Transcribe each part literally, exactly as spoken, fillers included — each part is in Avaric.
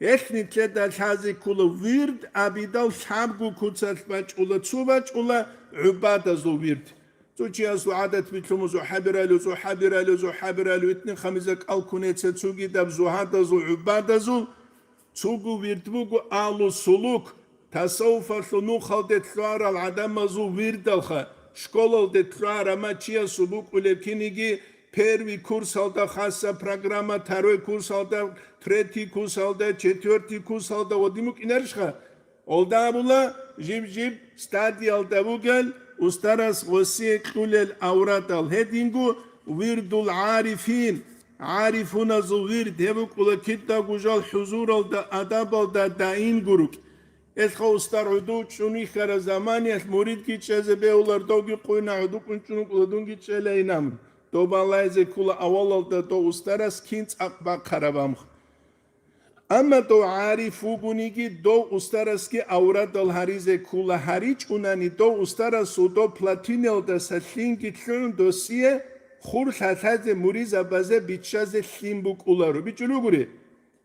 Гьелъ нилъеда лъазе ккола вирд абидал лъабго куцалъ бачӀула, цо бачӀула гӀубадазул вирд. Цо чиясул гӀадат билълъун, зухӀа биралев, зухӀа биралев, зухӀа биралев, итни-хамиза кӀал кунеца цогидаб зугьадазул, гӀубадазул. Цого вирд буго алу сулук, тасаввуфалъул нухалде лъугьарал гӀадамазул вирдалха, школалде лъугьарама чиясул букӀулеб киниги первый курсалда хасса программа, второй курсалда, третий курсалда, четвертый курсалда гъодин букӀинарищха? Олда абула, жиб-жиб стадиялда бугел, устарас гъосие кьулел авратал гьединго вирдул гӀарифин, гӀарифуназул вирд гьеб букӀула кидаго жал хӀузуралда, адабалда даимго рукӀ. Элха устар гӀуду чӀун вихьараб заманиялъ муридги чӀезе бегьулар, довги къуйна гӀудуккун чӀун вукӀула, дунги чӀела инам. Дов балайзе ккула авалалда дов устарас кин цӀакъ бахъараб амх. Амма дов гӀариф вугониги, дов устарасги аврадал гьаризе ккула, гьаричӀунани дов устарасул дов плотиниялдаса лъинги лъугӀун досие хур лъалъазе муризабазе биччазе лъим букӀуларо. БичӀчӀулугури?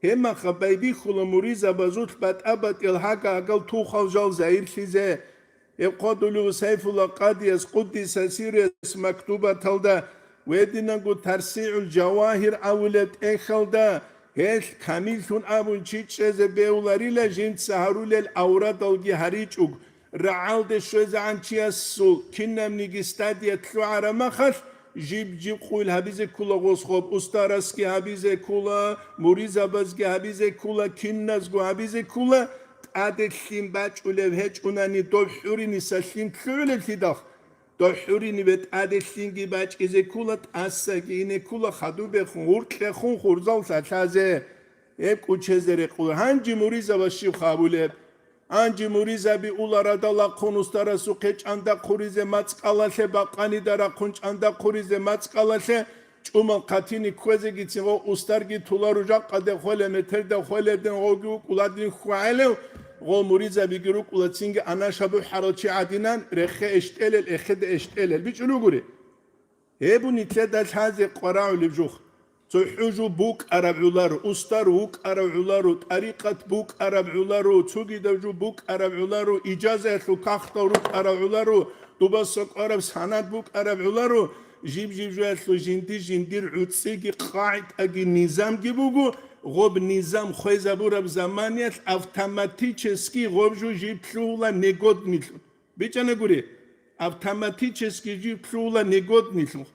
Гьебмаха байбихьула муризабазулъ батӀа-батӀиял гьага-гьагал тухал жал загьирлъизе. Гьеб хъвадулев Сайфулла Къадияс, къуддиса сирругьу, мактубаталда, гьединанго ТарсигӀул Жавагьир абулеб тӀехьалда, гьелъ камиллъун абун чи чӀезе бегьуларила, жинца гьарулел аврадалги гьаричӀого, рагӀалде щвезегӀан чиясул кинабниги стадия лъугӀараб махалъ, жиб-жиб къуйл гьабизе ккула гъос гъоб, устарасги гьабизе ккула, муризабазги гьабизе ккула, киназго гьабизе ккула, тӀаде лъим бачӀулев гьечӀунани доб хӀуриниса лъим лъугӀулеллъидал, доб хӀуриниве тӀаде лъимги бачӀизе ккула, тӀасаги ине ккула, хадубехун, гъуркьехун хурзал лъалъазе, гьеб кӀучезе рекъула. Гьанже муризабаз щиб хабулеб? Гьанже муризаби ула радал ахъун устарасухъе чӀанда хъуризе мацӀкӀалалъе, бакъанида рахъун чӀанда хъуризе мацӀкӀалалъе, чӀумал хъатини кквезегицин гъо устарги тула ружахъаде хвеле метерда хвеледин гъоги вукӀуладин хьвагӀелев, гъо муризабиги рукӀула цинги анашабухӀарал чи гӀадинан, рехе эштӀелел, эхеде эштӀелел. БичӀчӀулугури? Гьеб нилъеда лъазе къварагӀулеб жух. Цо хӀужу букӀараб гӀоларо, устар вукӀараб гӀоларо, тӀарикъат букӀараб гӀоларо, цогидаб жо букӀараб гӀоларо, ижазаялъул кагътал рукӀараб гӀоларо, дубаса кӀвараб санад букӀараб гӀоларо, жиб-жиб жоялъул жинди-жиндир гӀуцӀиги къагӀидаги низамги буго, гъоб низам хвезабураб заманиялъ автоматически гъоб жо жиб лъугьула негоднийлъун. БичӀчӀана гури, автоматически жиб лъугьула негоднийлъун.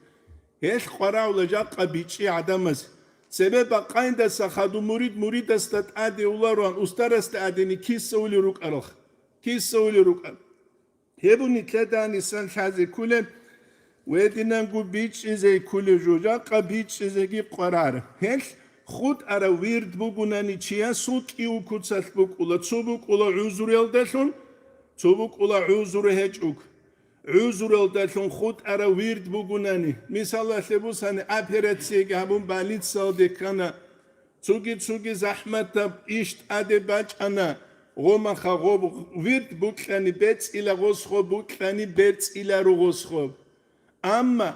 Гьелъ къварагӀула жакъа бичӀчӀи гӀадамаз. Цебе бакъайдаса хадуб мурид муридасда тӀаде улароан, устарасда тӀадени киса улел рукӀаралха. Киса улел рукӀар. Гьеб нилъеда гьанисан лъазе кколеб, гьединанго бичӀчӀизе кколеб жо, жакъа бичӀчӀизеги къварар. Гьелъ хутӀараб вирд бугунани чиясул кӀиго куцалъ букӀула, цо букӀула гӀузруялдалъун, цо букӀула гӀузру гьечӀого. ГӀузруялдалъун хутӀараб вирд бугунани, мисалалъе бусани, операцияги гьабун больницалде ккана, цоги-цоги захӀматаб иш тӀаде бачӀана, гъомаха гъоб вирд букьани бецӀила гъосхо, букьани берцӀиларо гъосхо. Амма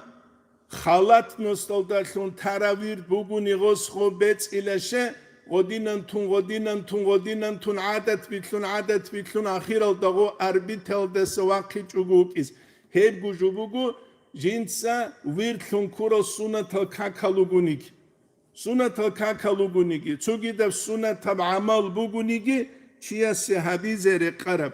халатносталдалъун таравирд бугуни гъосхо бецӀилаще, гъодинан тун, гъодинан тун, гъодинан тун, гӀадат билълъун, гӀадат билълъун, ахиралда гъо арбиталдаса вахъичӀого вукӀиз. Гьебго жо буго, жинца вирдлъун ккурал сунатал какал ругониги. Сунатал какал ругониги, цогидаб сунатаб гӀамал бугониги, чиясе гьабизе рекъараб.